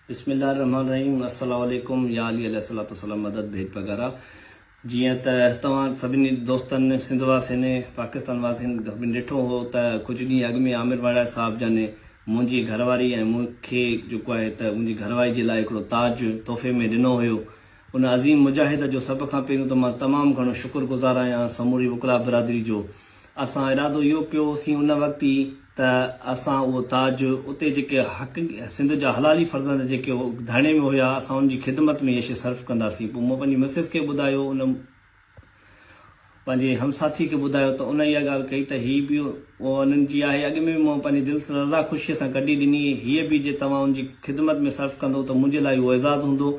بسم الله الرحمن الرحيم السلام عليڪم يا علي عليه الصلوة والسلام مدد ڀيٽ پگهارا جيئن ته توهان سڀني دوستن سنڌ واسين پاڪستان واسين سڀني ڏٺو هو ته ڪجهه ڏينهن اڳ ۾ عامر وڙائي صاحب جن منهنجي گهر واري ۽ مون کي جيڪو آهي ته منهنجي گهر واري جي لاء هڪڙو تاج تحفي ۾ ڏنو هيو ان عظيم مجاهد جو سڀ کان پهريون ته مان تمام گهڻو شڪر گذار آهيان سموري وڪلا برادري جو اسان ارادو اهو ڪيو هوسين ان وقت ئي ته اسان اهو تاج اتي جيڪي حق سنڌ جا حلالي فرزند جيڪي ڌرڻي ۾ هيا اسان انهن جي خدمت ۾ اها شي صرف ڪنداسين پوء مون پنهنجي مسز کي ٻڌايو ان پنهنجي هم ساٿي کي ٻڌايو ته ان اها ڳالهه ڪئي ته هي به انهن جي آهي اڳ ۾ به مون پنهنجي دل رضا خوشيء سان ڪڍي ڏني هيء به جي توهان ان جي خدمت ۾ صرف ڪندو ته منهنجي لاء اهو اعزاز هوندو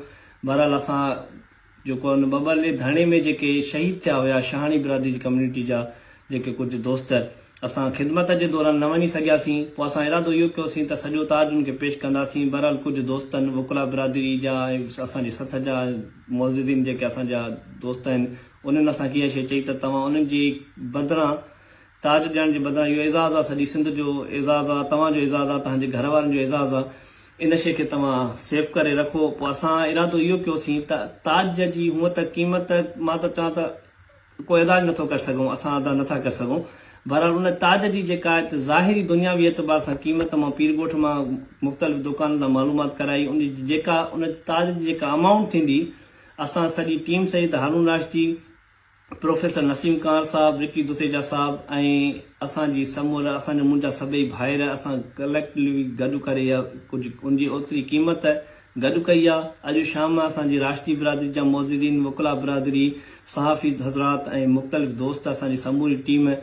بهرحال اسان جيڪو ان ٻٻرلي ڌرڻي ۾ جيڪي شهيد ٿيا هيا شاهاڻي برادري جي ڪميونٽي جا جيڪي ڪجهه دوست اسان خدمت جي دوران نه وڃي سگهياسين پوء اسان ارادو اهو ڪيوسين ته سڄو تاج ان کي پيش ڪنداسين بهرحال ڪجهه دوستن وڪلا برادري جا ۽ اسان جي سٿ جا معززين جيڪي اسان جا دوست آهن انهن اسان کي اها شيء چئي ته توهان انهن جي بدران تاج ڏيڻ جي بدران اهو اعزاز آ سڄي سنڌ جو اعزاز آ توهان جو اعزاز آ توهان جي گهر وارن جو اعزاز آ ان شيء کي توهان سيف ڪري رکو پوء اسان ارادو اهو ڪيوسين ته تاج جي هونء ته قيمت مان ته چوان ته ڪو ادا نٿو ڪري سگهون اسان ادا نٿا ڪري سگهون بهرحال ان تاج جي جيڪا آهي ته ظاهري دنياوي اعتبار سان قيمت مان پير ڳوٺ مان مختلف دڪانن تان معلومات ڪرائي ان جي جيڪا ان تاج جي جيڪا امائونٽ ٿيندي اسان سڄي ٽيم سيد هارون راشدي پروفيسر نسيم ڪنوار صاحب، رڪي دوسيجا صاحب ۽ اسان جي سمورا اسان جا منهنجا سڀئي ڀائر اسان ڪليڪٽلي گڏ ڪري اها ڪجهه ان جي اوتري قيمت گڏ ڪئي آ. اڄ شام اسان جي راشدي برادري جا معززين، وڪلا برادري، صحافي حضرات ۽ مختلف دوست اسان جي سموري ٽيم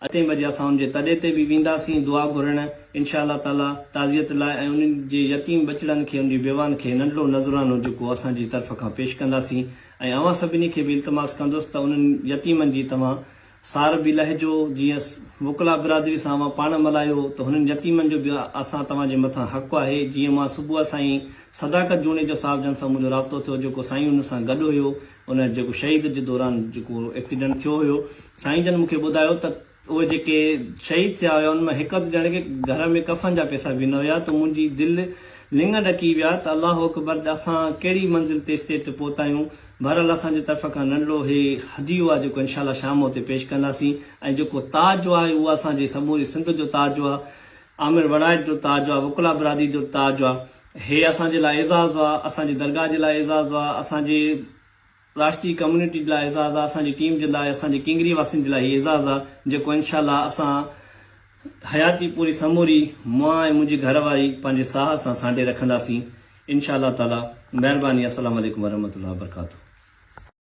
اٺين بجي اسان ان جي تڏي تي به وينداسين دعا گهرڻ انشاء الله تعالي تعزيت لاء ۽ انهن جي يتيم ٻچڙن کي ان جي بيواهن کي ننڍڙو نذرانو جيڪو اسان جي طرف کان پيش ڪنداسين ۽ اوهان سڀني کي به التماس ڪندس ته انهن يتيمن جي توهان سار به لهجو، جيئن وڪلا برادري سان اوهان پاڻ ملهايو ته هنن يتيمن جو به اسان توهان جي مٿان حق آهي، جيئن مان صبح سائين صداقت جوڻيجو صاحب جن سان منهنجو رابطو ٿيو جيڪو سائين ان سان گڏ هيو ان جيڪو شهيد جي دوران جيڪو ايڪسيڊنٽ ٿيو هيو سائين جن مون کي ٻڌايو ته اهي جيڪي شهيد ٿيا هيا ان مان هڪ اڌ ڄڻي کي گهر ۾ ڪفن جا پئسا به نه هيا ته منهنجي دل لڱ ڏڪي ويا ته الله اڪبر اسان ڪهڙي منزل تي اسٽيج تي پهتا آهيون بهرحال اسان جي طرف کان ننڍڙو هي هديو آهي جيڪو انشاء الله شام اتي پيش ڪنداسين ۽ جيڪو تاج آهي اهو اسان جي سموري سنڌ جو تاج آهي عامر وڙائچ جو تاج آهي وڪلا برادري جو تاج آهي هي اسان جي لاء اعزاز آهي اسان جي درگاهه جي لاء اعزاز آهي اسان جي راشدي ڪميونٽي جي لاء اعزاز آ اسان جي ٽيم جي لاء اسان جي ڪنگري واسين جي لاء هي اعزاز آ جيڪو انشاء الله اسان حياتي پوري سموري مان ۽ منهنجي گهر واري پنهنجي ساهه سان سانڍي رکنداسين انشاء الله تعالي مهرباني السلام عليڪم ورحمة الله وبرڪاته.